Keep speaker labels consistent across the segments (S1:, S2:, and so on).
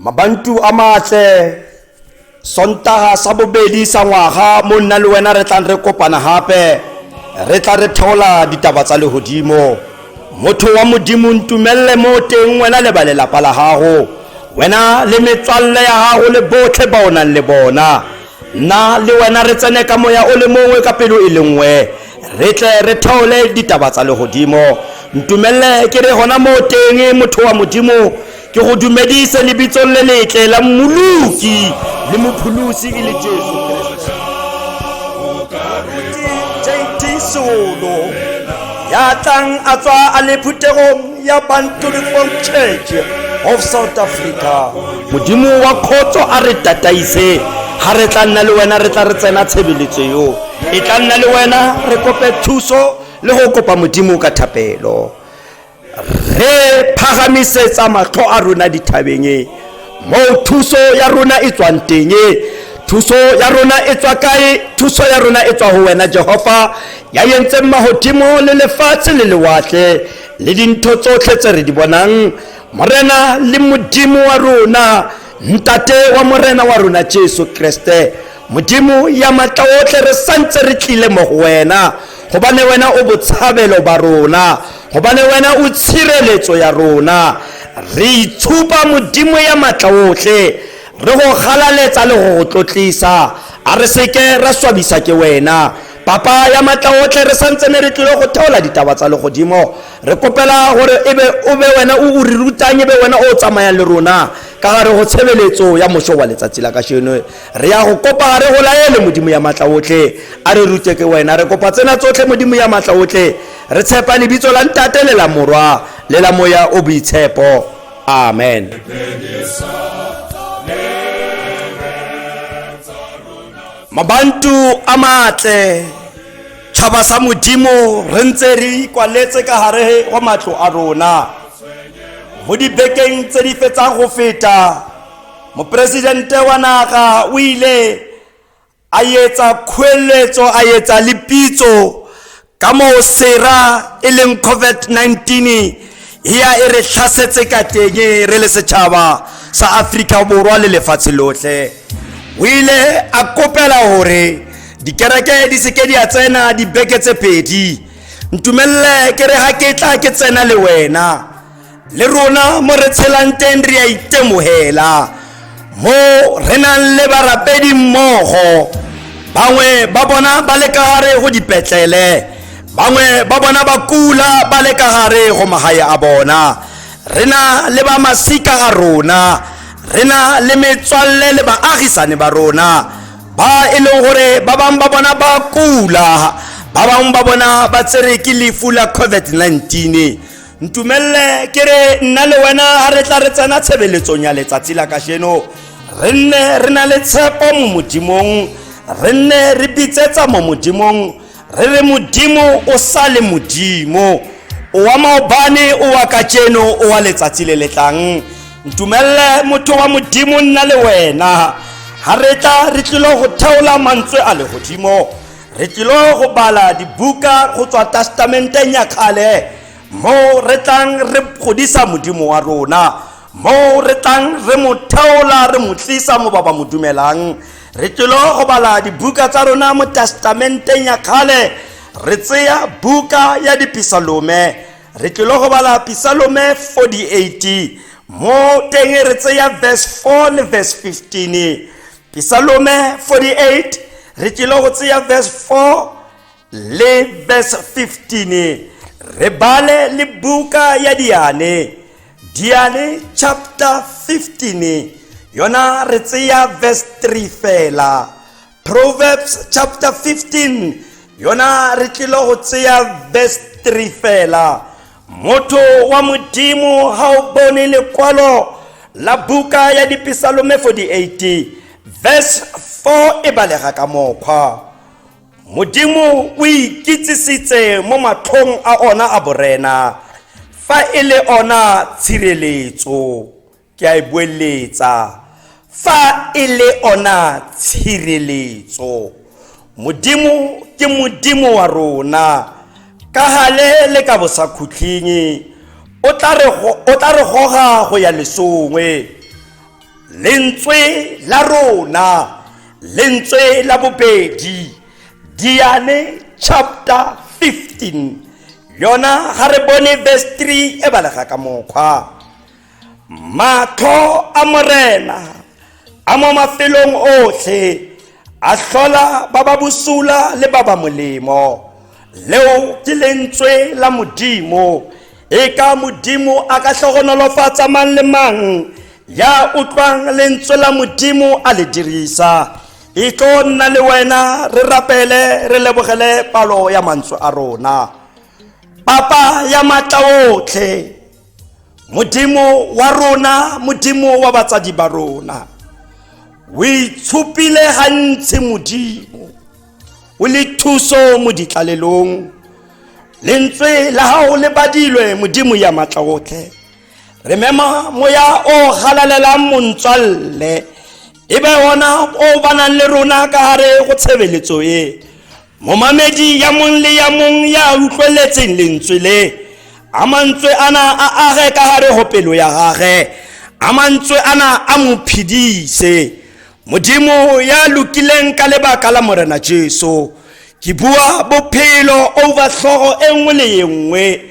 S1: Mabantu a matle, Sontaga sa bobedi sa ngwaga mo nna le wena re tlang re kopana gape re tla re theola ditaba tsa legodimo. Motho wa Modimo, ntumelele mo teng wena le ba lelapa la gago, wena le metswalle ya gago le botlhe ba o nang le bona. Nna le wena re tsene ka moya o le mongwe, ka pelo e le nngwe, re tle re theole ditaba tsa legodimo. Ntumelele ke re gona mo teng, motho wa Modimo, ke go dumedise lebitsong le letle la Mmoloki le Mopholosi e le Jesu Kriste. JT Seolo ya tlang a tswa a le phuthegong ya Bantu Reform Church of South Africa. Modimo wa khotso a re tataise ga re tla nna le wena, re tla re tsena tshebeletso eo e tla nna le wena, re kope thuso le go kopa Modimo ka thapelo. Re phagamisetsa matlho a rona dithabeng moo thuso ya rona e tswang teng. Thuso ya rona e tswa kae? Thuso ya rona e tswa ho wena Jehova, ya entseng mahodimo le lefatshe le lewatle le dintho tsotlhe tse re di bonang. Morena le Modimo wa rona, Ntate wa Morena wa rona Jesu Kriste, Modimo ya matla otlhe, re santse re tlile mo go wena, gobane wena o botshabelo ba rona, gobane wena o tshireletso ya rona. Re itshupa Modimo ya matla otlhe, re go galaletsa le go go tlotlisa. A re seke ra swabisa ke wena, Papa ya matla otlhe. Re santse ne re tlile go theola ditaba tsa legodimo, re kopela gore e be o be wena o re rutang, e be wena o tsamayang le rona ka gare go tshebeletso ya mošo wa letsatsi la kasheno. Re ya go kopa, re go laele, Modimo ya matla otlhe, a re rute ke wena. Re kopa tsena tsotlhe, Modimo ya matla otlhe, re tshepa lebitso la Ntate le la Morwa le la Moya o Boitshepo. Amen. Mabantu a matle, tšhaba sa Modimo, re ntse re ikwaletse ka gare go matlo a rona mo dibekeng tse di fetsang go feta. Moporesidente wa naga o ile a etsa kgoeletso, a etsa le pitso ka moo sera e leng COVID-19 ya e re tlhasetse ka teng re le setšhaba sa Afrika Borwa le lefatshe lotlhe. O ile a kopela gore dikereke di seke di a tsena dibeke tse pedi. Ntumelele ke re ga ke tla ke tsena le wena le rona mo re tshelang teng, re a itemogela mo re nang le barapedi mmogo. Bangwe ba bona ba le ka gare go dipetlele, bangwe ba bona ba kula ba le ka gare go magae a bona. Re na le ba masika a rona, re na le metswalle le baagisane ba rona ba e leng gore ba bangwe ba bona ba kula, ba bangwe ba bona ba tsere ke lefu la COVID-19. Ntumelle ke re nna le wena ga re tla re tsena tshebeletsong ya letsatsi la kasheno, re nne re na le tshepo mo Modimong, re nne re bitsetsa mo Modimong, re re Modimo o sa le Modimo, o wa maobane, o wa kajeno, o wa letsatsi le le tlang. Ntumelle motho wa Modimo, nna le wena ga re tla re tlilo go theola mantswe a legodimo, re tlilo go bala dibuka go tswa testamenteng ya kgale, mo re tlang re godisa Modimo wa rona, mo re tlang re mo theola, re mo tlisa mo ba ba mo dumelang. Re tlilo go bala dibuka tsa rona mo testamenteng ya kgale, re tseya buka ya Dipisalome, re tlilo go bala Pisalome 48, mo teng re tseya verse 4 le verse 15. Pisalome 48, re tlilo go tseya verse 4 le verse 15. Re bale le buka ya Diane, Diane chapter 15, yona re tseya verse 3 fela. Proverbs chapter 15, yona re tlilo go tseya verse 3 fela. Motho wa Modimo, ga o bone lekwalo la buka ya Dipisalome 48 verse 4 e balega ka mokgwa: Modimo o ikitsisitse mo matlhong a ona a borena, fa e le ona tshireletso. Ke a e boeletsa, fa e le ona tshireletso. Modimo ke Modimo wa rona ka gale le ka bosakhutlhing, o tla re goga go ya lesongwe. Lentswe la rona, lentswe la bobedi, Diane chapter 15, yona ga re bone verse 3 e balega ka mokgwa: Matlho a Morena a mo mafelong otlhe, a hlola ba ba bosula le ba ba molemo. Leo ke lentswe la Modimo. E ka Modimo a ka hlogonolofatsa mang le mang ya utlwang lentswe la Modimo a le dirisa. E tlo nna le wena re rapele, re lebogele palo ya mantswe a rona. Papa ya matla otlhe, Modimo wa rona, Modimo wa batsadi ba rona, o itshupile gantsi Modimo o le thuso mo ditlalelong. Lentswe la gago le badilwe, Modimo ya matla otlhe. Re mema moya o galalelang montswalle, e be ona o banang le rona ka gare go tshebeletso e. Momamedi ya mong le ya mong ya utlweletseng lentswe le, a mantswe ana a age ka gare go pelo ya gage, a mantswe ana a mo phedise. Modimo ya lokileng, ka lebaka la Morena Jesu, ke bua bophelo over hlogo e nngwe le ye nngwe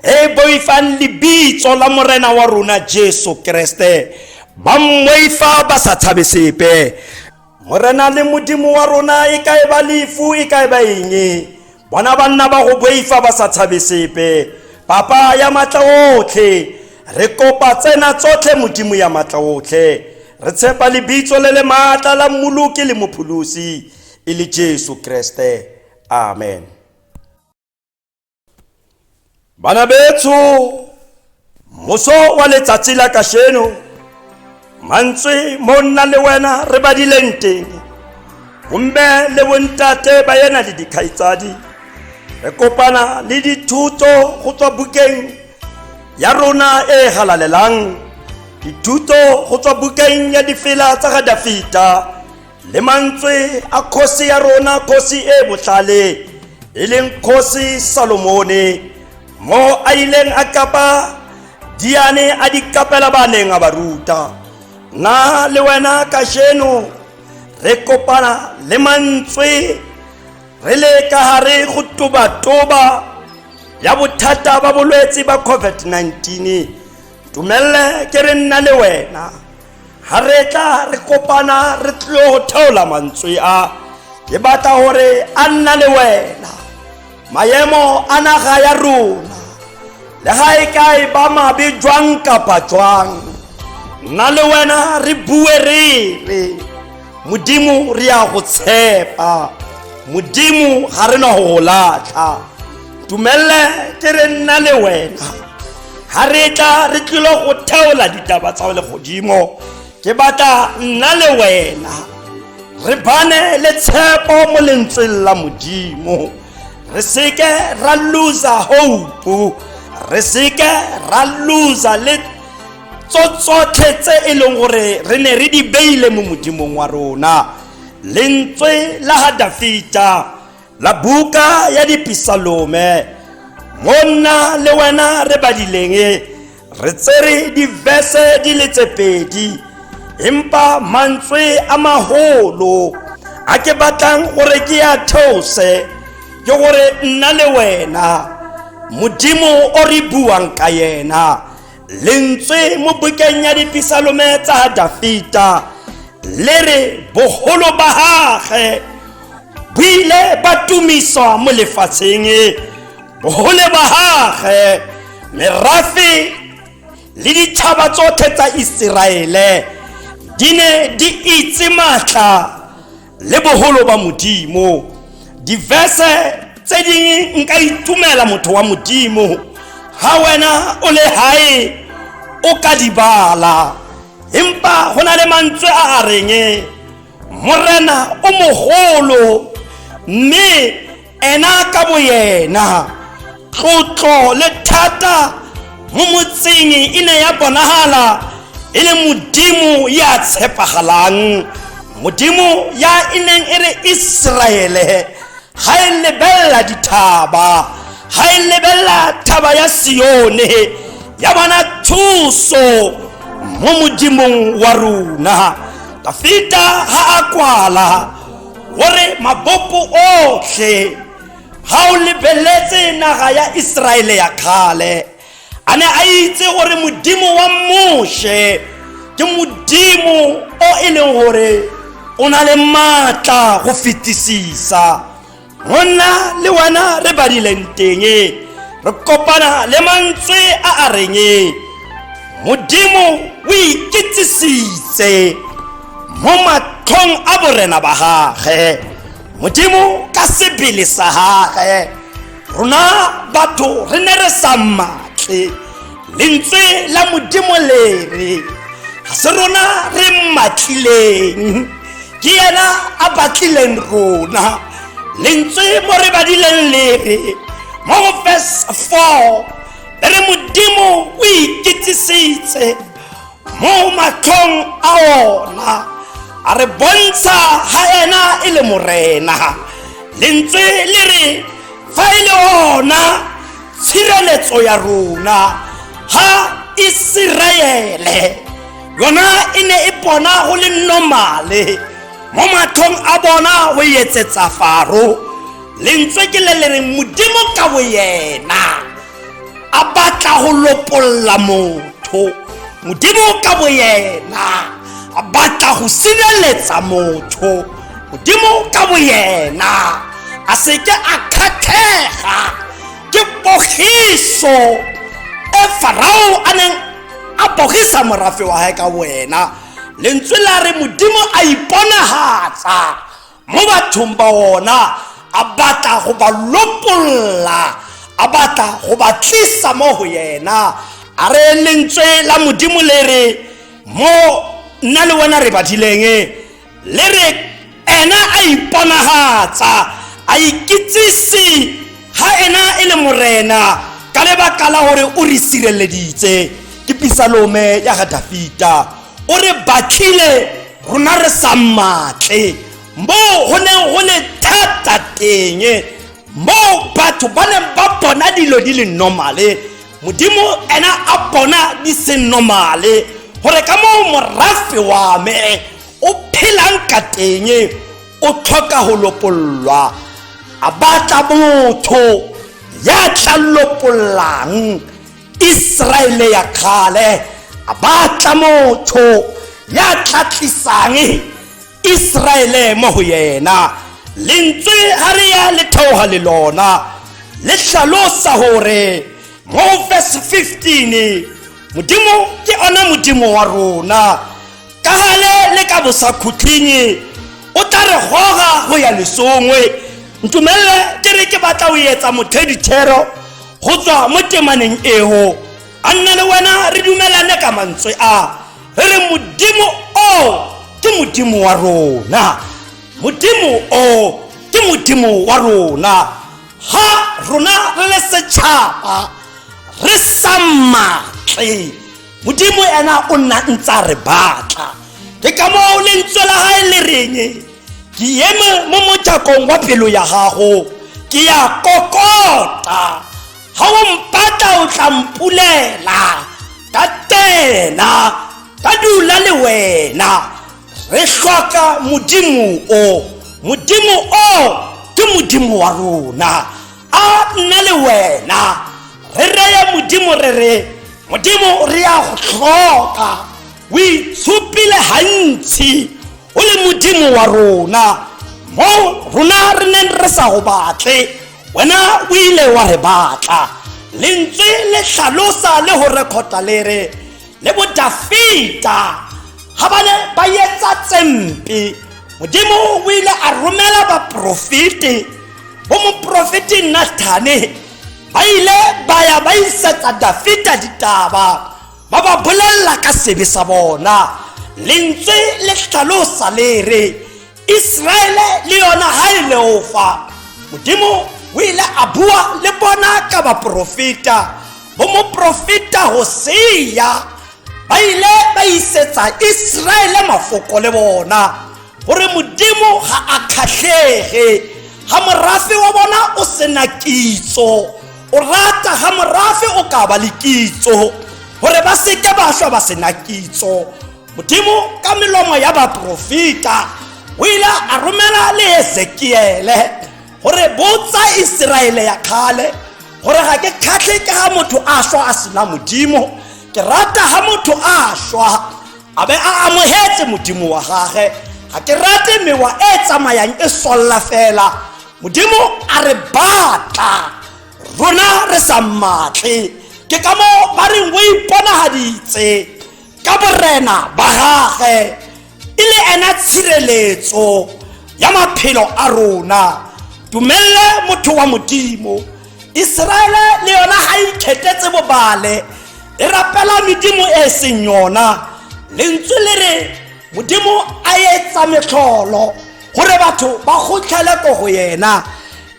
S1: e boifang lebitso la Morena wa rona Jesu Kreste, ba mmoifa ba sa tshabe sepe. Morena le Modimo wa rona, e ka e ba lefu, e ka e ba eng, bona banna ba go boifa ba sa tshabe sepe. Papa ya matla otlhe, re kopa tsena tsotlhe, Modimo ya matla otlhe. Re tshepa lebitso le le maatla la Mmoloki le Mopholosi e le Jesu Kreste, amen. Bana betsho, moso wa letsatsi la kasheno, mantswe mo nna le wena re badileng teng, bomme le bontate ba ena le dikgaitsadi, re kopana le dithuto go tswa bukeng ya rona e halalelang, dithuto go tswa bukeng ya Difela tsa ga Dafita le mantswe a kgosi ya rona, kgosi e botlhale e leng Kgosi Salomone, mo a ileng a kapa diane a di kapela ba neng a ba ruta. Nna le wena kasheno re kopana le mantswe re le ka gare go toba-toba ya bothata ba bolwetse ba COVID-19. Tumelle ke re nna le wena ga re tla re kopana re tlilo go theola mantswe a. Ke batla gore a nna le wena maemo a naga ya rona le ga e ka e ba mabe jwang kapa jwang, nna le wena re bue re re Modimo re ya go tshepa, Modimo ga re na go go latlha. Dumelle ke re nna le wena ga re tla re tlile go theola ditaba tsa legodimo. Ke batla nna le wena re bane le tshepo mo lentsweng la Modimo, re seke ra loser hope, re seke ra loser le tso tsotlhe tse e leng gore re ne re di beile mo Modimong wa rona. Lentswe la ga Dafita la buka ya Dipisalome, mo nna le wena re badileng, re tsere divese di le tse pedi, empa mantswe a maholo a ke batlang gore ke ya theose ke gore nna le wena Modimo o re buang ka yena, lentswe mo bukeng ya Dipisalome tsa Dafita le re bogolo ba gage bo ile ba tumiswa mo lefatsheng, bogole ba gage merafe le ditšhaba tsotlhe tsa Iseraele di ne di itse maatla le bogolo ba Modimo. Divese tse dingwe nka itumela, motho wa Modimo, ga wena o le gae o ka di bala, empa go na le mantswe a a reng Morena o mogolo, mme ena ka boyena tlotlo le thata mo motseng e ne ya bonagala e le Modimo ya tshepagalang, Modimo ya e neng e re Iseraele ga e lebelela dithaba, ga e lebelela thaba ya Sione, ya bona thuso mo Modimong wa rona. Dafita ga a kwala gore mabopo otlhe ga o lebeletse naga ya Iseraele ya kgale, a ne a itse gore Modimo wa Moshe ke Modimo o e leng gore o na le maatla go fetisisa. Monna le wena re badileng teng re kopana le mantswe a a reng Modimo o ikitsisitse mo matlhong a borena ba gage, Modimo ka sebele sa gage. Rona batho re ne re sa mmatle. Lentswe la Modimo le re ga se rona re mmatlileng, ke yena a batlileng rona. Lentswe mo re badileng le re mo go verse 4 le re Modimo o ikitsisitse mo matlhong a ona, a re bontsha ga ena e le Morena. Lentswe le re fa e le ona tshireletso ya rona, ga Iseraele yona e ne e bona go le normale mo matlhong a bona go etsetsa Faro. Lentswe ke le le reng Modimo ka boyena a batla go lopolla motho, Modimo ka boyena a batla go sireletsa motho, Modimo ka boyena a seke a kgatlhega ke pogiso e Farao a neng a bogisa morafe wa gae ka wena. Lentswe la re Modimo a iponagatsa mo bathong ba ona, a batla go ba lopolla, a batla go ba tlisa mo go yena. A re lentswe la Modimo le re mo nna le wena re badileng le re ena a iponagatsa, a ikitsise ga ena e le Morena ka lebaka la gore o re sireleditse. Ke pisalome ya ga Dafita. O re batlile rona re sa mmatle, mo go neng go le thata teng, mo batho ba neng ba bona dilo di le normale, Modimo ena a bona di se normale, gore ka moo morafe wa me o phelang ka teng o tlhoka go lopollwa. A batla motho ya tla lopollang Iseraele ya kgale, a batla motho ya tla tlisang Iseraele mo go yena. Lentswe ga re ya le theoga le lona le hlalosa gore mo verse 15 Modimo ke ona Modimo wa rona ka gale le ka bosakhutleng o tla re goga go ya lesongwe. Ntumelele ke re ke batla go etsa mothedithero go tswa mo temaneng eo. A nna le wena re dumelane ka mantswe a re re Modimo o ke Modimo wa rona. Modimo o ke Modimo wa rona. Ga rona re le setšhaba re sa mmatle, Modimo ena o nna ntse a re batla. Ke ka moo lentswe la gae le reng, ke eme mo mojakong wa pelo ya gago, ke ya kokota. Ga o mpatla o tla mpulela, ka tena ka dula le wena. Re hloka Modimo o. Modimo o ke Modimo wa rona. A nna le wena re reye Modimo re re, Modimo re ya go hloka. O itshupile gantsi o le Modimo wa rona. Mo rona re neng re sa go batle, wena o ile wa re batla. Lentswe le hlalosa le go rekhota le re, le bo Dafita ga ba ne ba etsa tsempe, Modimo o ile a romela baprofete. Bo moprofete Nathane ba ile ba ya ba isetsa Dafita ditaba, ba ba bolelela ka sebe sa bona. Lentswe le hlalosa le re Israele le yona ga e leofa, Modimo o ile a bua le bona ka baprofeta. Bo moprofeta Hosea ba ile ba isetsa Israele mafoko le bona gore Modimo ga a kgatlhege ga morafe wa bona o sena kitso. O rata ga morafe o ka ba le kitso gore ba seke ba šwa ba sena kitso. Modimo ka melomo ya baprofeta o ile a romela le Ezekiele gore botsa Iseraele ya kgale gore ga ke kgatlhe ke ga motho a šwa a sena Modimo. Ke rata ga motho a šwa a be a amogetse Modimo wa gage. Ga ke rate mewa e tsamayang e solla fela. Modimo a re batla, rona re sa mmatle. Ke ka moo ba reng o iponagaditse ka borena ba gage e le ena tshireletso ya maphelo a rona. Dumelle motho wa Modimo. Iseraele le yona ga e ikgethetse bobale, e rapela medimo e seng yona. Lentswe le re Modimo a etsa metlholo gore batho ba kgotlhele ko go yena.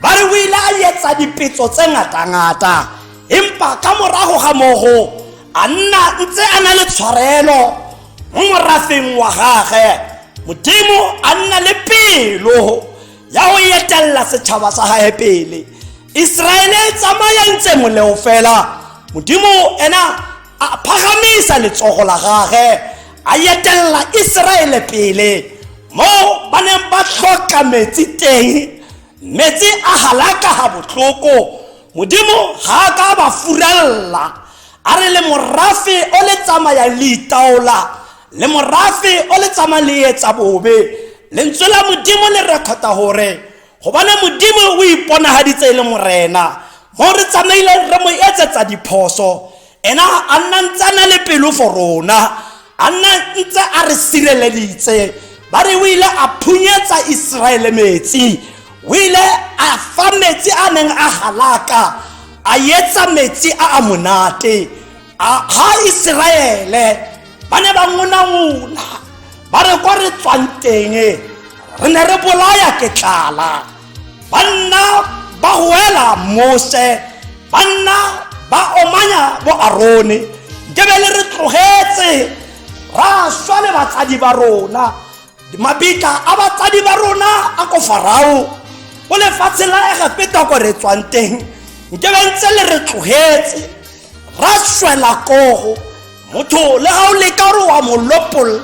S1: Ba re o ile a etsa dipetso tse ngata-ngata, empa ka morago ga mogo a nna ntse a na le tshwarelo mo morafeng wa gage. Modimo a nna le pelo ya go etelela setšhaba sa gage pele. Iseraele e tsamaya ntse moleo fela, Modimo ena a phagamisa letsogo la gage a etelela Iseraele pele mo ba neng ba hloka metsi teng. Metsi a halaka ga botlhoko. Modimo ga a ka ba furalla, a re le morafe o le tsamayang le itaola, le morafe o le tsamayang le etsa bobe. Lentswe la Modimo le rekhota gore gobane Modimo o iponagaditse e le morena mo re tsamaileng re mo etsetsa diphoso, ena a nna ntse a na le pelo for rona, a nna ntse a re sireleditse. Ba re o ile a phunyetsa Iseraele metsi, o ile a fa metsi a neng a galaka, a etsa metsi a a monate. Ga Iseraele ba ne ba ngonangona ba re kwa re tswang teng re ne re bolaya ke tlala, banna ba goela Mose, banna ba omanya bo Arone, nkebe le re tlogetse ra swa le batsadi ba rona. Mabitla a batsadi ba rona a ko Farao ko lefatshe la Egepeta ko re tswang teng, nkebe ntse le re tlogetse ra swela kogo. Motho le ga o leka gore wa mo lopolla,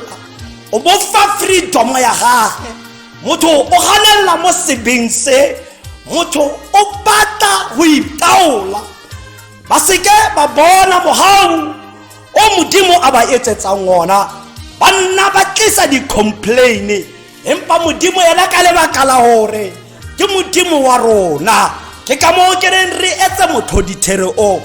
S1: o mo fa freedom ya gage, motho o ganelela mo sebeng se. Motho o batla go itaola, ba seke ba bona mogau o Modimo a ba etsetsang ona. Ba nna ba tlisa di-complain, Empa Modimo yena ka lebaka la hore ke Modimo wa rona, ke ka moo ke reng re etse mothodithere o.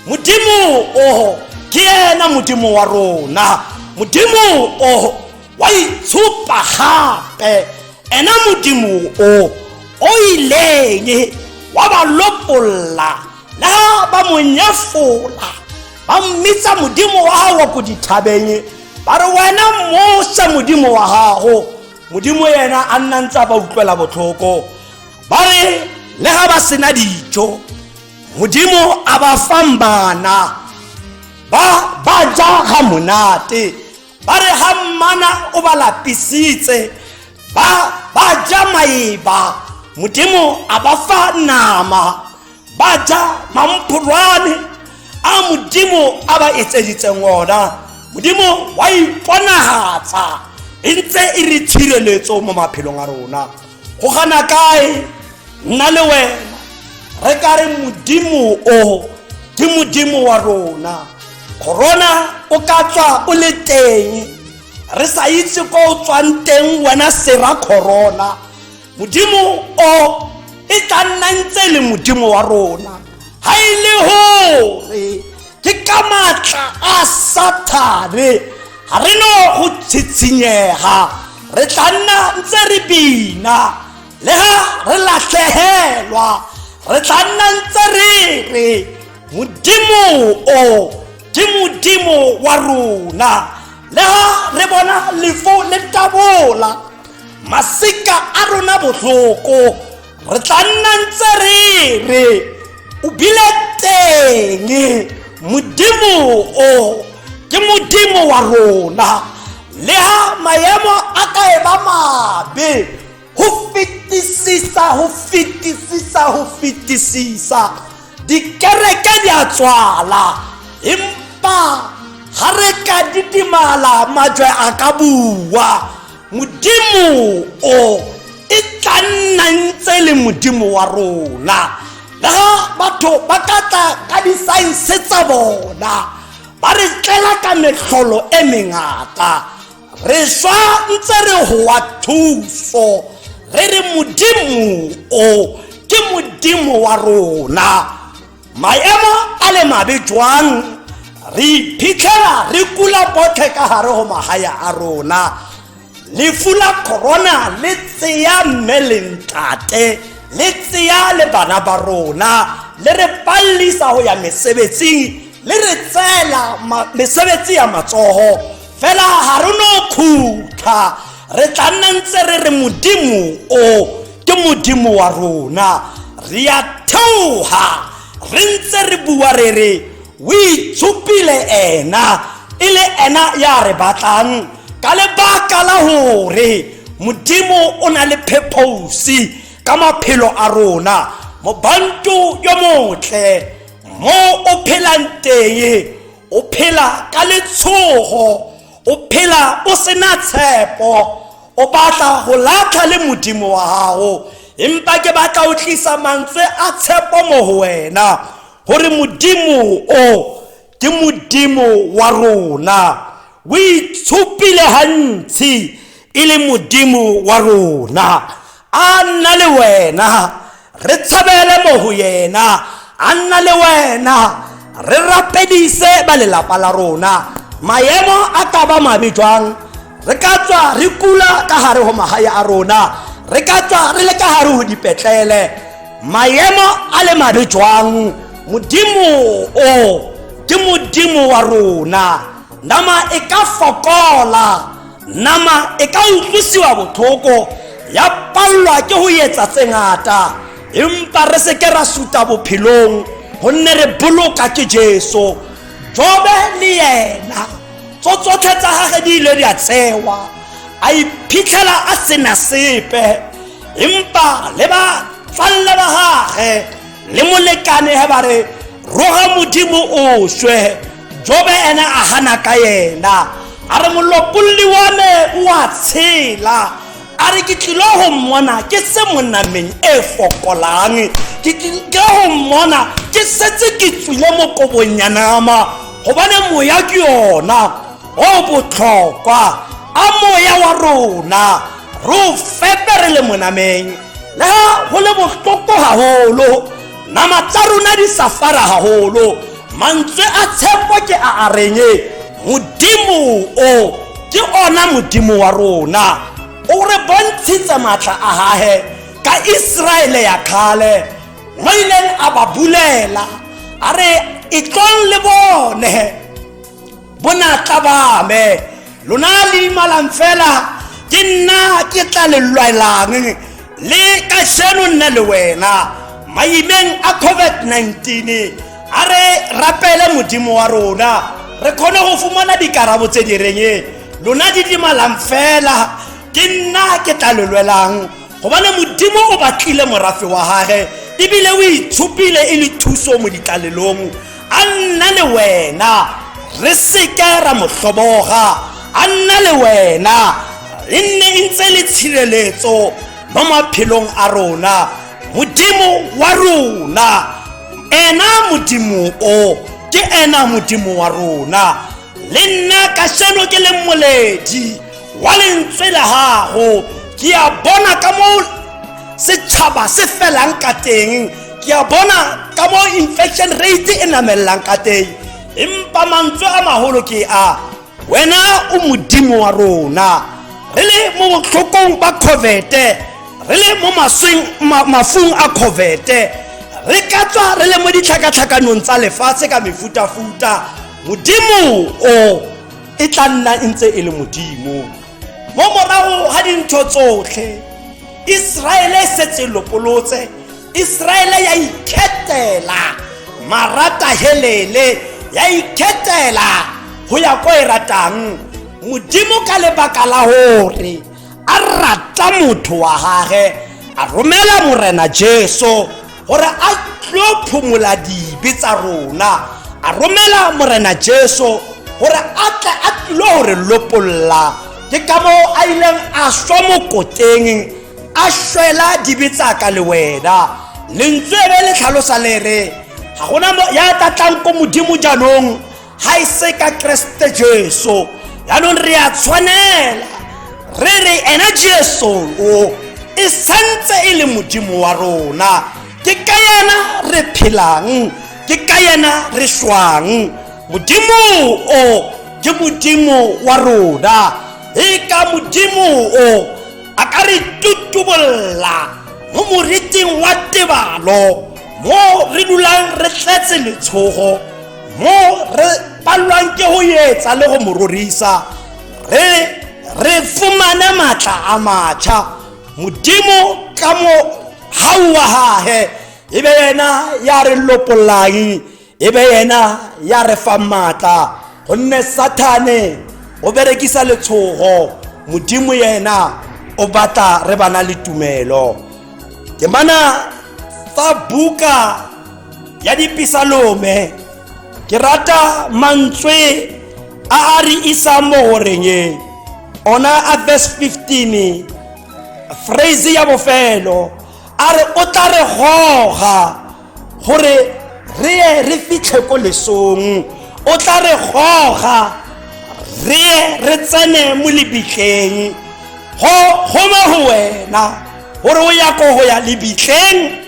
S1: Modimo o ke yena Modimo wa rona. Modimo o wa itshupa gape. Ena Modimo o o ileng wa ba lopolla le ha ba mo nyefola, ba mmitsa Modimo wa gago wa ko dithabeng, ba re wena Moshe Modimo wa gago. Modimo yena a nna ntse a ba utlwela botlhoko. Ba re le ga ba sena dijo, Modimo a ba fang bana, ba ba ja ga monate. Ba re ga mmana o ba lapisitse, ba ba ja maeba, Modimo a ba fa nama, ba ja mamphorwane a Modimo a ba etseditseng ona. Modimo wa iponagatsa e ntse e re tshireletso mo maphelong a rona. Go gana kae nna le wena re ka re Modimo o ke Modimo wa rona? Corona o ka tswa o le teng, re sa itse ko o tswang teng wena sera corona. Modimo o e tla nna ntse le Modimo wa rona. Ha e le hore ke ka maatla a Sathane, ga re no go tshitshinyega, re tla nna ntse re bina. Le ga re latlhegelwa, re tla nna ntse re re Modimo o ke Modimo wa rona. Le ga re bona lefu le tabola masika a rona botlhoko, re tla nna ntse re re o bile teng. Modimo o ke Modimo wa rona. Le ha maemo a ka e ba mabe ho fetisisa, ho fetisisa, ho fetisisa, dikereke di a tswala, empa ga re ka didimala majwe a ka bua. Modimo o e tla nna ntse le Modimo wa rona. Le ga batho ba ka tla ka disaense tsa bona, ba re tlela ka metlholo e mengata, re swa ntse re hoa thuso, re re Modimo o ke Modimo wa rona. Maemo a le mabe jwang, re iphitlhela re kula botlhe ka gare go magae a rona. Lefu la corona le tseya mme le ntate, le tseya le bana ba rona, le re pallisa go ya mesebetsing, le re tseela mesebetsi ya matsogo. Fela ga re no khutla, re tla nna ntse re re Modimo o ke Modimo wa rona. Re a theoga re ntse re bua re re o itshupile ena e le ena ya re batlang, ka lebaka la gore Modimo o na le purpose ka maphelo a rona. Mobantu yo motle mo o phelang teng, o phela ka letshogo, o phela o sena tshepo, o batla go latlha le Modimo wa gago. Empa ke batla o tlisa mantswe a tshepo mo go wena, gore Modimo o ke Modimo wa rona. O itshupile gantsi e le Modimo wa rona. A nna le wena re tshabele mo go yena, a nna le wena re rapedise ba lelapa la rona. Maemo a ka ba mabe jwang, re ka tswa re kula ka gare go magae a rona, re ka tswa re le ka gare go dipetlele, maemo a le mabe jwang, Modimo o ke Modimo wa rona. Nama e ka fokola, nama e ka utlwisiwa botlhoko, ya pallwa ke go etsa tse ngata, empa re se ke ra suta bophelong, gonne re boloka ke Jesu. Jobe le yena tso tsotlhe tsa gage di ile di a tsewa, a iphitlhela a sena sepe, empa le ba tswalle ba gage le molekane he ba re roga Modimo o swe. Jobe ena a gana ka yena, a re molopolli wa me o a tshela, a re ke tlile go mmona ke se mo nameng e fokolang, ke tlile go mmona ke setse ke tswile mo kobong ya nama, gobane moya ke yona o botlhokwa. A moya wa rona Re o fepe re le monameng. Le ha go le bohloko haholo, nama tsa rona di sa fara haholo. Mantswe a tshepo ke a a reng Modimo o ke ona Modimo wa rona. O re bontshitse matla a hae ka Iseraele ya kgale mo ileng a ba bulela a re etlong le bone bonatla ba me lona le imalang fela ke nna ke tla le lwelang le kasheno nna le wena maimeng a COVID-19. A re rapele Modimo wa rona re kgone go fumana dikarabo tse di reng lona di dimalang fela ke nna ke tla le lwelang, gobane Modimo o batlile morafe wa gage ebile o itshupile e le thuso mo ditlalelong. A nna le wena re seke ra mo hloboga, a nna le wena e nne e ntse le tshireletso mo maphelong a rona. Modimo wa rona ena Modimo o ke ena Modimo wa rona. Le nna kasheno ke le mmoledi wa lentswe la gago, ke a bona ka mo setšhaba se felang ka teng, ke a bona ka mo infection rate e namellang ka teng, empa mantswe a maholo ke a wena o Modimo wa rona. Re le mo botlhokong ba COVID, re le mo mafung a COVID, re ka tswa re le mo ditlhakatlhakanong tsa lefatshe ka mefutafuta, Modimo o e tla nna e ntse e le Modimo. Mo morago ga dintho tsotlhe, Iseraele e setse lopolotse, Iseraele ya ikhetela marata helele, ya ikhetela go ya ko e ratang. Modimo ka lebaka la gore a rata motho wa gage, a romela Morena Jesu gore a tlo phomola dibe tsa rona, a romela Morena Jesu gore a tle a tlilo gore lopolla. Ke ka moo a ileng a swa mokoteng, a shwela dibe tsa ka le wena. Lentswe be le tlhalosa le re ga gona ya tlatlang ko Modimo jaanong ga e se ka Keresete Jesu. Jaanong re a tshwanela re re ena Jesu o e santse e le Modimo wa rona. Ke ka yena re phelang, ke ka yena re shwang. Modimo o ke Modimo wa rona. E ka Modimo o a ka re tutubolla mo moriting wa tebalo, mo re dulang re tletse letshogo, mo re palelwang ke go etsa le go mo rorisa, re fumane matla a matjha. Modimo ka mo hau wa hae e be yena ya re lopollang, e be yena ya re fang matla, gonne Sathane o berekisa letshogo, Modimo yena o batla re bana le tumelo. Ke mana tsa buka ya Dipisalome, ke rata mantswe a a re isang mo goreng e ona a verse 15, phrase ya bofelo, a re o tla re goga gore re ye re fitlhe ko lesong, o tla re goga re ye re tsene mo lebitleng. Go goma go wena gore o ya ko go ya lebitleng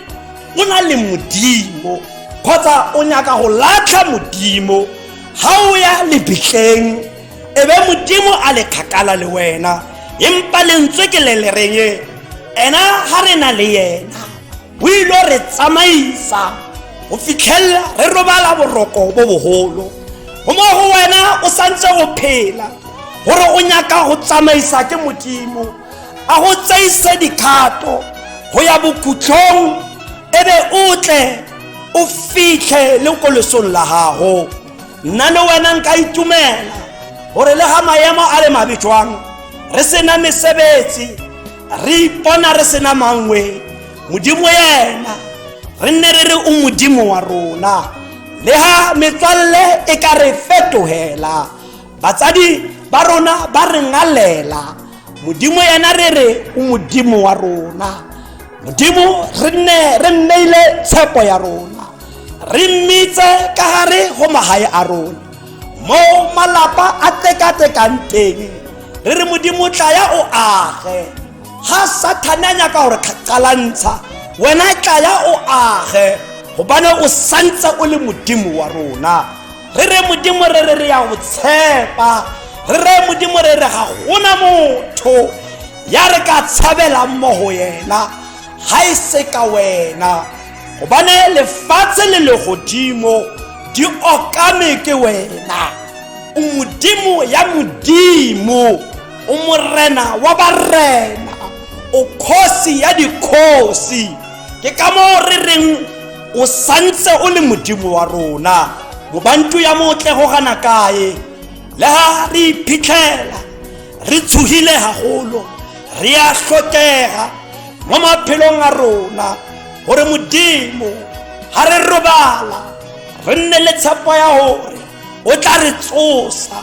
S1: o na le Modimo, kgotsa o nyaka go latlha Modimo. Ga o ya lebitleng e be Modimo a le kgakala le wena, empa lentswe ke le le reng ena ga re na le yena o ile re tsamaisa go fitlhelela re robala boroko bo bogolo. Go mo go wena o santse o phela gore o nyaka go tsamaisa ke Modimo, a go tseise dikgato go ya bokhutlhong, e be o tle o fitlhe le ko lesong la gago. Nna le wena nka itumela gore le ga maemo a le mabe jwang, re sena mesebetsi, re ipona re sena mangwe, Modimo yena re nne re re o Modimo wa rona. Le ha metswalle e ka re fetogela, batsadi ba rona ba re ngalela, Modimo yena re re o Modimo wa rona. Modimo re nne re nneile tshepo ya rona, re mmitse ka gare go magae a rona, mo malapa a tekatekang teng, re re Modimo tlaya o age. Ga Sathane a nyaka gore qalantsha, wena tlaya o age, gobane o santse o le Modimo wa rona. Re re Modimo, re re re ya go tshepa. Re re Modimo, re re ga gona motho ya re ka tshabelang mo go yena ga e se ka wena, gobane lefatshe le legodimo di okame ke wena. O Modimo ya Modimo, o Morena wa barena, o kgosi ya dikgosi. Ke ka moo re reng o santse o le Modimo wa rona. Mobantu ya motle go gana kae, le ha re iphitlhela re tshogile gagolo, re a hlokega mo maphelong a rona gore Modimo ga re robala re nne le tshepo ya gore o tla re tsosa,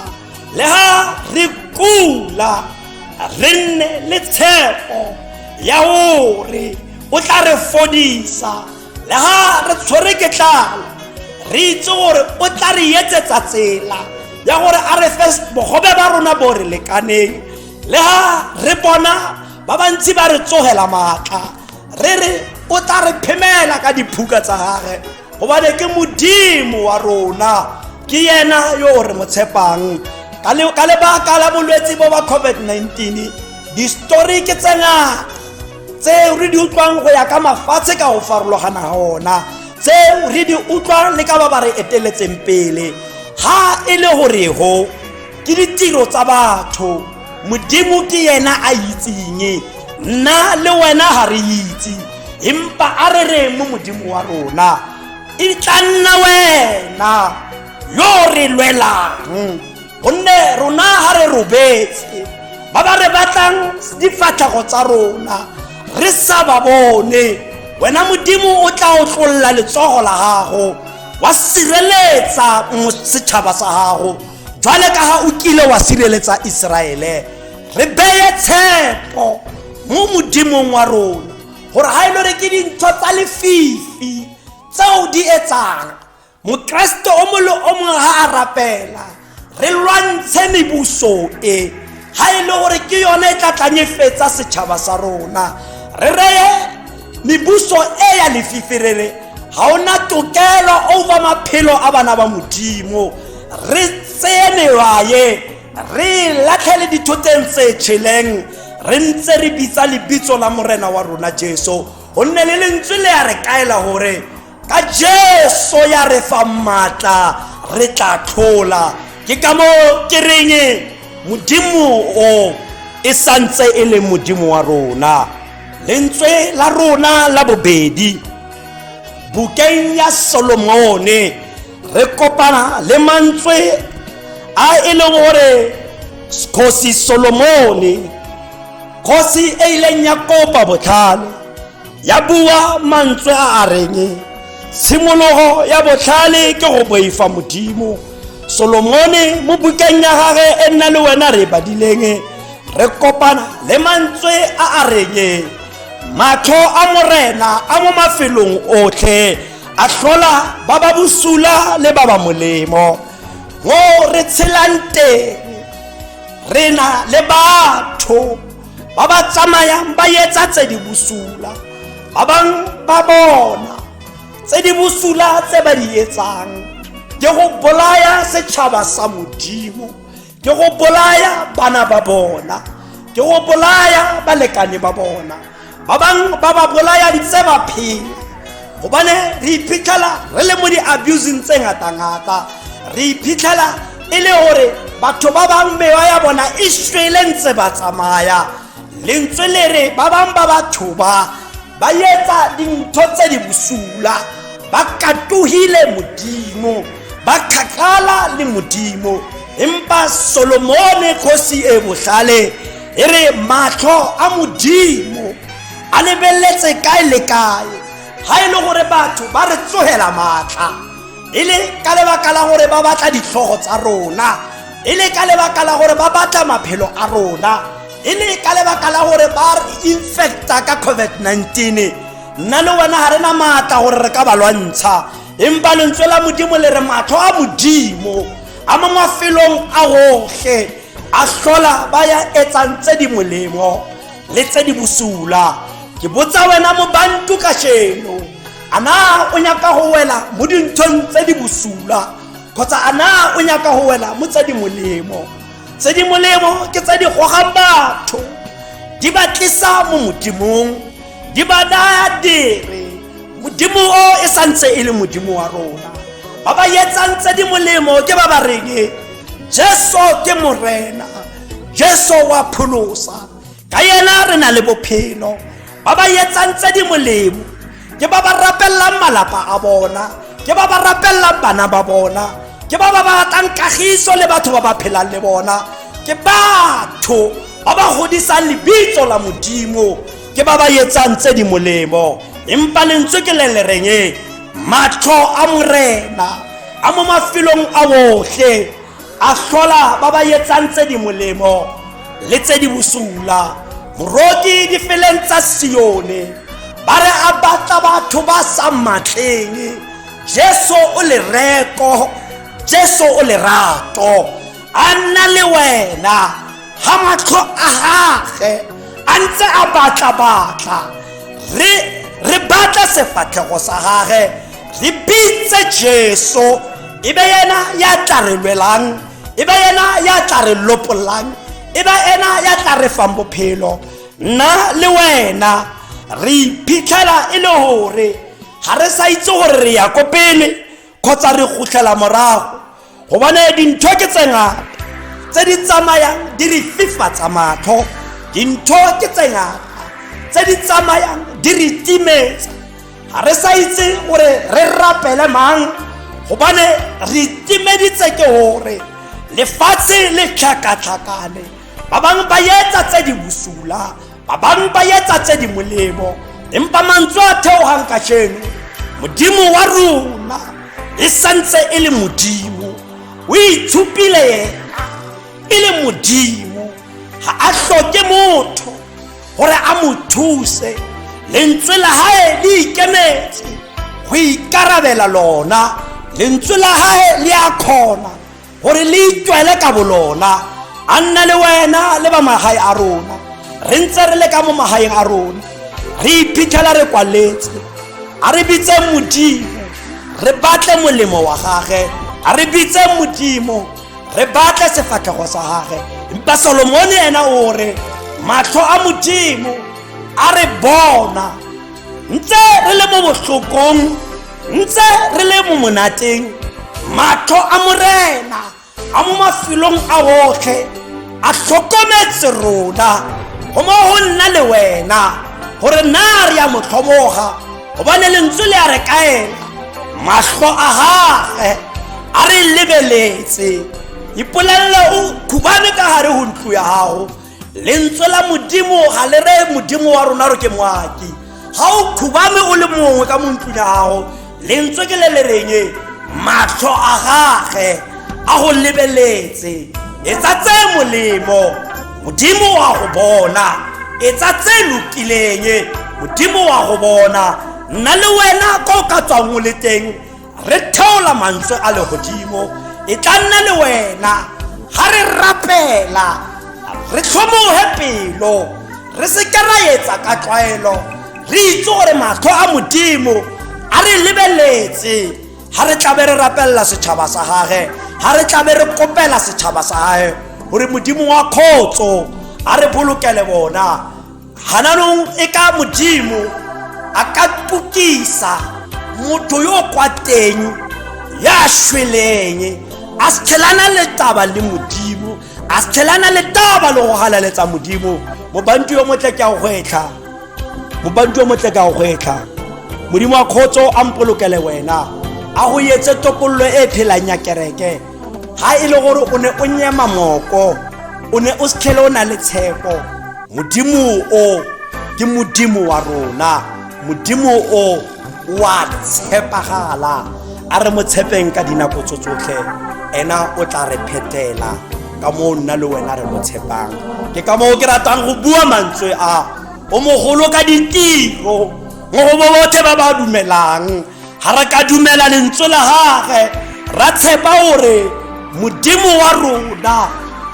S1: le ha re kula re nne le tshepo ya gore o tla re fodisa, le ha re tshwere ke tlala re itse gore o tla re etsetsa tsela ya gore a re fe bogobe ba rona bo re lekaneng. Le ha re bona ba bantsi ba re tsogela maatla, re re o tla re phemela ka diphuka tsa gage, gobane ke Modimo wa rona, ke yena yo re mo tshepang. Ka lebaka la bolwetse bo ba COVID-19, di-story ke tse ngata tseo re di utlwang go ya ka mafatshe ka go farologana ga ona, tseo re di utlwang le ka ba ba re eteletseng pele. Ha e le gore go ke ditiro tsa batho, Modimo ke yena a itseng, nna le wena ga re itse, empa a re reng mo Modimo wa rona, e tla nna wena yo re lwelang, gonne rona ga re robetse, ba ba re batlang difatlhego tsa rona re sa ba bone, wena Modimo o tla otlolla letsogo la gago wa sireletsa setšhaba sa gago jwale ka ga o kile wa sireletsa Iseraele. Re beye tshepo mo Modimong wa rona, gore ga e le gore ke dintho tsa lefifi tseo di etsang, Mokeresete o mongwe le o mongwe ga a rapela, re lwantshe mebuso e, ga e le gore ke yone e tla tlanyefetsa setšhaba sa rona. Re reye mebuso e ya lefifi re re ga ona tokelo over maphelo a bana ba Modimo. Re tseye mewaye re latlhele dithoteng tse tšheleng, re ntse re bitsa lebitso la Morena wa rona Jesu, gonne le lentswe le ya re kaela gore ka Jesu ya re fa maatla re tla tlhola. Ke ka moo ke reng Modimo o e santse e le Modimo wa rona. Lentswe la rona la bobedi bukeng ya Solomone, re kopana le mantswe a e leng gore kgosi Solomone, kgosi e ileng ya kopa botlhale, ya bua mantswe a a reng tshimologo ya botlhale ke go boifa Modimo. Solomone mo bukeng ya gage e nna le wena re badileng, re kopana le mantswe a a reng matlho a Morena a mo mafelong otlhe, a hlola ba ba bosula le ba ba molemo. Mo re tshelang teng re na le batho ba ba tsamayang ba etsa tse di bosula, ba bang ba bona tse di bosula tse ba di etsang ke go bolaya setšhaba sa Modimo, ke go bolaya bana ba bona, ke go bolaya balekane ba bona, ba bang ba ba bolaya ntse ba phela. Gobane re iphitlhela re le mo di-abusing tse ngata-ngata, re iphitlhela e le gore batho ba bang mewa ya bona e shwele ntse ba tsamaya. Lentswe le re ba bang ba batho ba ba etsa dintho tse di bosula, ba katogile Modimo, ba kgakala le Modimo. Empa Solomone kgosi e botlhale e re matlho a Modimo a lebeletse kae le kae. Ga e le gore batho ba re tsogela maatla e le ka lebaka la gore ba batla ditlhogo tsa rona, e le ka lebaka la gore ba batla maphelo a rona, e le ka lebaka la gore ba re infecta ka COVID-19, nna le wena ga re na maatla gore re ka ba lwantsha. Empa lentswe la Modimo le re matlho a Modimo a mo mafelong a gotlhe, a hlola ba ya etsang tse di molemo. Le tse di bosula. Ke botsa wena mobantu kasheno, a na o nyaka go wela mo dinthong tse di bosula kgotsa a na o nyaka go wela mo tse di molemo? Tse di molemo ke tse di gogang batho, di ba tlisa mo Modimong, di ba naya dire. Modimo o e santse e le Modimo wa rona. Ba ba etsang tse di molemo ke ba ba reng Jesu ke Morena, Jesu wa pholosa, ka yena re na le bophelo. Ba ba etsang tse di molemo ke ba ba rapellang malapa a bona, ke ba ba rapellang bana ba bona, ke ba ba batlang kagiso le batho ba ba phelang le bona, ke batho ba ba godisang lebitso la Modimo, ke ba ba etsang tse di molemo. Empa lentswe ke le le reng matlho a Morena a mo mafelong a otlhe, a hlola ba ba etsang tse di molemo le tse di bosula. Moroki difeleng tsa Sione ba re a batla batho ba sa matleng. Jesu o lereko, Jesu o lerato, a nna le wena ga matlho a gage a ntse a batla-batla. Re batla sefatlhego sa gage, re bitse Jesu, e be yena ya tla re lwelang, e be yena ya tla re lopollang, e be ena ya tla re fang bophelo. Nna le wena re iphitlhela e le gore ga re sa itse gore re ya ko pele kgotsa re gotlela morago, gobane dintho ke tse ngata tse di tsamayang di re fifatsa matlho, dintho ke tse ngata tse di tsamayang di re timetsa. Ga re sa itse gore re rapele mang, gobane re timeditse ke gore lefatshe le tlhakatlhakane. Ba bangwe ba etsa tse di bosula, ba bangwe ba etsa tse di molemo, empa mantswe a theogang kajeno, Modimo wa rona e santse e le Modimo, o itshupile yena e le Modimo, ga a hloke motho gore a mo thuse. Lentswe la hae le ikemetse go ikarabela lona, lentswe la hae le a kgona gore le itwele ka bolona. A nna le wena le ba magae a rona, re ntse re le ka mo magaeng a rona, re iphitlhela re kwaletse. A re bitseng Modimo, re batle molemo wa gage, a re bitseng Modimo, re batle sefatlhego sa gage. Empa Solomone ena o re matlho a Modimo a re bona ntse re le mo bohlokong, ntse re le mo monateng. Matlho a Morena a mo mafelong a otlhe, a tlhokometse rona, go mo go nna le wena gore na re ya mo tlhomoga, gobane lentswe le a re kaela, mahlo a gage a re lebeletse. Ipolelele o khubame ka gare go ntlo ya gago, lentswe la Modimo ga le re Modimo wa rona re ke moaki. Ga o khubame o le mongwe ka mo ntlong ya gago, lentswe ke le le reng matlho a gage a go lebeletse. Etsa tse molemo, Modimo wa go bona, etsa tse lokileng, Modimo wa go bona. Nna le wena ko o ka tswang o le teng, re theola mantswe a legodimo, e tla nna le wena ga re rapela, re tlhomoge pelo, re se ke ra etsa ka tlwaelo, re itse gore matlho a Modimo a re lebeletse ga re tlabe re rapelela setšhaba sa gage, ga re tlabe re kopela setšhaba sa gage gore Modimo wa kgotso a re bolokele bona. Gananong e ka Modimo a ka tukisa motho yo kwa teng ya shweleng, a se tlhelana le taba le Modimo, a se tlhelana le taba le go galaletsa Modimo. Mobantu yo motle ke a go gwetlha, mobantu yo motle ke a go gwetlha, Modimo wa kgotso a mpolokele wena, a go etse topollo e phelang ya kereke. Ga e le gore o ne o nyema moko, o ne o se tlhele o na le tshepo, Modimo o ke Modimo wa rona, Modimo o wa tshepagala, a re mo tshepeng ka dinako tso tsotlhe, ena o tla re phetela ka moo nna le wena re mo tshepang. Ke ka moo ke ratang go bua mantswe a, o mogolo ka ditiro mo go bo botlhe ba ba dumelang. Ga re ka dumela lentswe la gage, ra tshepa gore Modimo wa rona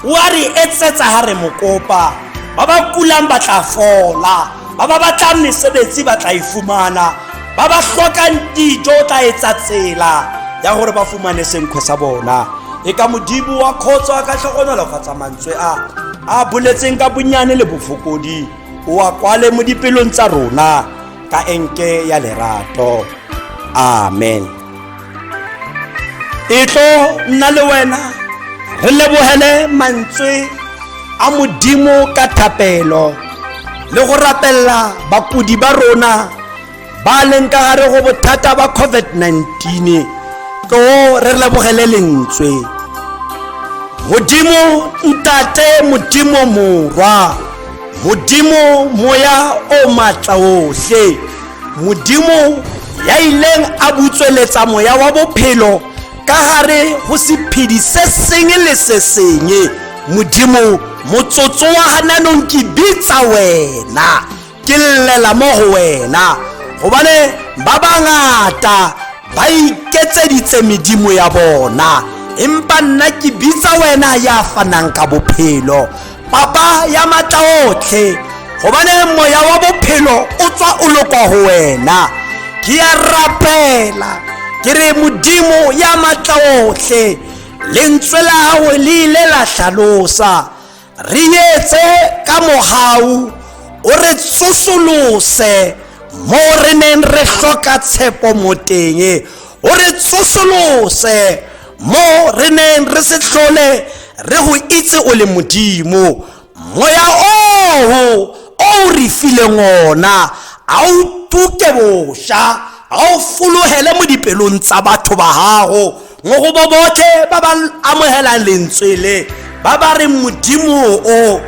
S1: o a re etsetsa ga re mo kopa. Ba ba kulang ba tla fola, ba ba batlang mesebetsi ba tla e fumana, ba ba hlokang dijo o tla etsa tsela ya gore ba fumane senkgwe sa bona. E ka Modimo wa khotso a ka hlokonolofatsa mantswe a a boletseng ka bonyane le bofokodi, o a kwale mo dipelong tsa rona ka enke ya lerato. Amen. E tlo nna le wena re lebohele mantswe a Modimo ka thapelo le go rapella bakudi ba rona ba leng ka gare go bothata ba COVID-19. Tlo re lebogele lentswe. Modimo Ntate, Modimo Morwa, Modimo Moya o matla ohle, Modimo ya ileng a butsweletsa moya wa bophelo ka gare go sephedi se sengwe le se sengwe. Modimo, motsotso wa gananong ke bitsa wena, ke llela mo go wena, gobane ba bangata ba iketseditse medimo ya bona, empa nna ke bitsa wena ya fanang ka bophelo, Papa ya matla otlhe, gobane moya wa bophelo o tswa o lokwa go wena. Ke ya rapela ke re, Modimo ya matla otlhe, lentswe la gago le ile la hlalosa, re etse ka mogau, o re tsosolose mo re neng re hloka tshepo mo teng, o re tsosolose mo re neng re se hlole re go itse o le Modimo. Moya oo o re fileng ona a o tuke boša, a o fologele mo dipelong tsa batho ba gago, mo go bo botlhe ba ba amogelang lentswe le, ba ba reng Modimo o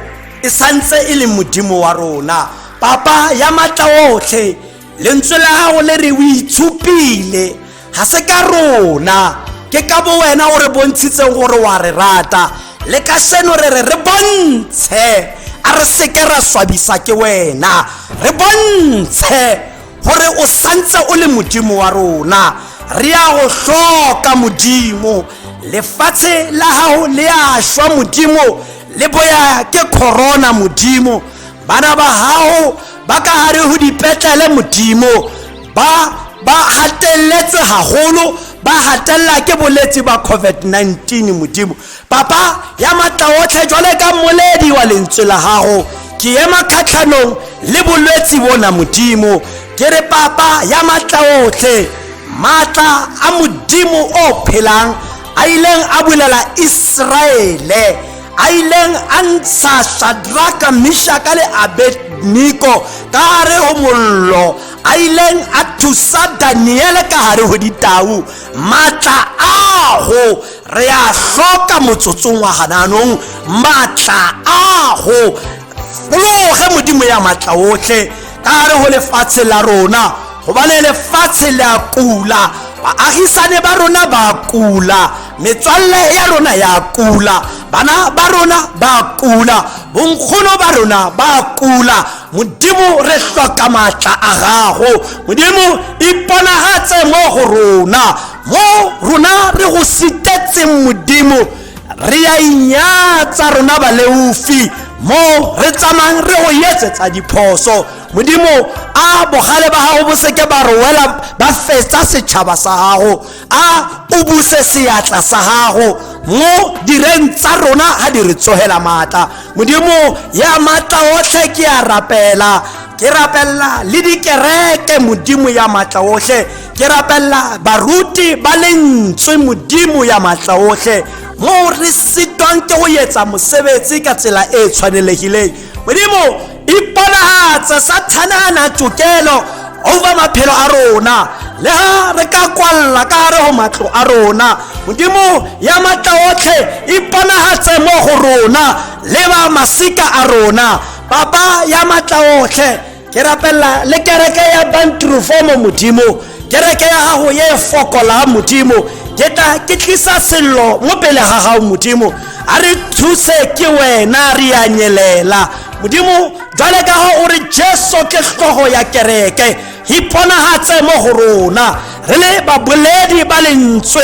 S1: e santse e le Modimo wa rona. Papa ya matla otlhe, lentswe la gago le re o itshupile, ga se ka rona, ke ka bo wena o re bontshitseng gore wa re rata. Le ka seno re re re bontshe, a re seke ra swabisa ke wena, re bontshe gore o santse o le Modimo wa rona. Re ya go hloka Modimo, lefatshe la gago le a shwa Modimo, le boya ke corona Modimo. Bana ba gago ba ka gare go dipetlele Modimo, ba ba hatelletswe haholo, ba hatella ke bolwetse ba COVID-19 Modimo. Papa ya matla otlhe, jwale ka mmoledi wa lentswe la gago, ke ema kgatlhanong le bolwetse bona Modimo. Ke re Papa ya matla otlhe, maatla a Modimo o phelang a ileng a bulela Israele, a ileng a ntsha Shadraka, Mishaka le Abednego ka gare go mollo, a ileng a thusa Daniele ka gare go ditau, maatla ago re a hloka motsotsong wa gananong. Maatla ago fologe Modimo ya matla otlhe ka gare go lefatshe la rona, gobane lefatshe le a kula, baagisane ba rona ba kula, metswalle ya rona ya kula, bana ba rona ba kula, bonkgono ba rona ba kula. Modimo, re hloka maatla a gago. Modimo, iponagatse mo go rona, mo rona re go sitetseng Modimo. Re ya inyatsa rona baleofi, mo re tsamayang re go etsetsa diphoso Modimo. A bogale ba gago bo seke ba re wela, ba fetsa setšhaba sa gago. A o buse seatla sa gago mo direng tsa rona ga di re tsogela maatla. Modimo ya maatla otlhe, ke a rapela, ke rapella le dikereke Modimo ya maatla otlhe, ke rapella baruti ba lentswe Modimo ya maatla otlhe, mo re sitwang ke go etsa mosebetsi ka tsela e tshwanelegileng. Modimo, iponagatse, Sathane a na tokelo over maphelo a rona, le ha re ka kwalla ka gare go matlo a rona. Modimo ya matla otlhe, iponagatse mo go rona le ba masika a rona. Papa ya matla otlhe, ke rapella le kereke ya Bantureform Modimo, kereke ya gago ye e fokolang Modimo. Ke tla ke tlisa sello mo pele ga gago Modimo, a re thuse ke wena, re ya nyelela Modimo. Jwale ka ga o re Jesu ke hlogo ya kereke, iponagatse mo go rona. Re le baboledi ba lentswe,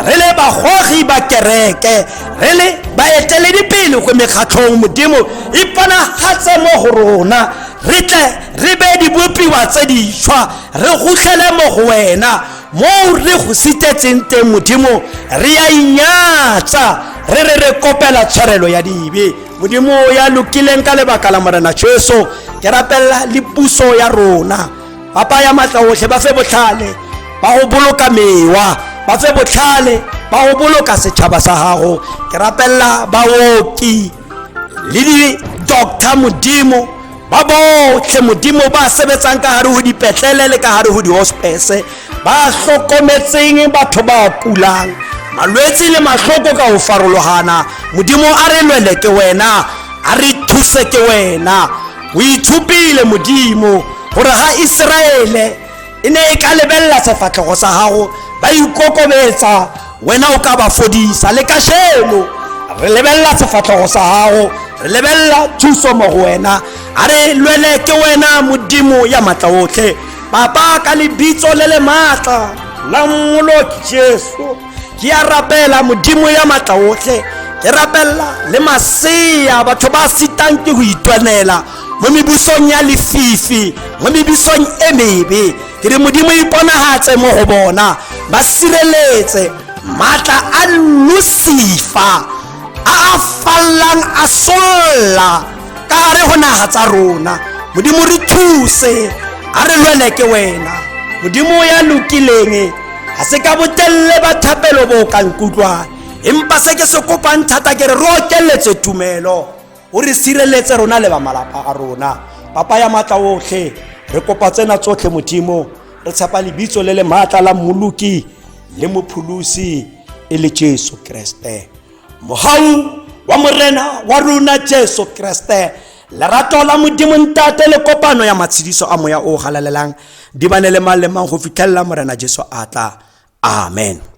S1: re le bagogi ba kereke, re le baeteledipele go mekgatlhong, Modimo iponagatse mo go rona, re tle re be dibopiwa tse dišwa, re gotlhele mo go wena. Moo re go sitetseng teng, Modimo, re ya inyatsa, re re re kopela tshwarelo ya dibe. Modimo ya lokileng, ka lebaka la Morena Jesu, ke rapelela le puso ya rona. Papa ya matla otlhe, ba fe botlhale ba go boloka mewa, ba fe botlhale ba go boloka setšhaba sa gago. Ke rapelela baoki le di-doctor, Modimo, ba botlhe, Modimo, ba sebetsang ka gare go dipetlele le ka gare go di-hospice, ba hlokometseng batho ba kulang malwetse le mahloko ka go farologana. Modimo, a re lwele ke wena, a re thuse ke wena. O itshupile, Modimo, gore ga Iseraele e ne e ka lebelela sefatlhego sa gago, ba ikokobetsa, wena o ka ba fodisa. Le kasheno re lebelela sefatlhego sa gago, re lebelela thuso mo go wena. A re lwele ke wena, Modimo ya matla otlhe. Papa, ka lebitso le le maatla la Mmoloki Jesu, ke ya rapela, Modimo ya matla otlhe. Ke rapelela le masea, batho ba sitang ke go itwanela mo mebusong ya lefifi, mo mebusong e mebe. Ke re, Modimo, iponagatse mo go bona, ba sireletse maatla a Lucifer a a fallang a solla ka gare go naga tsa rona. Modimo, re thuse, a re lwele ke wena, Modimo ya lokileng. Ga se ka botelele ba thapelo bo ka nkutlwang, empa se ke se kopang thata ke re re okeletse tumelo, o re sireletse rona le ba malapa a rona. Papa ya matla otlhe, re kopa tsena tsotlhe, Modimo, re tshepa lebitso le le maatla la Mmoloki le Mopholosi e le Jesu Kreste. Mogau wa Morena wa rona Jesu Kreste, lerato la Modimo Ntate le kopano ya matshediso a Moya o galalelang di bane le mang le mang go fitlhelela Morena Jesu a tla. Amen.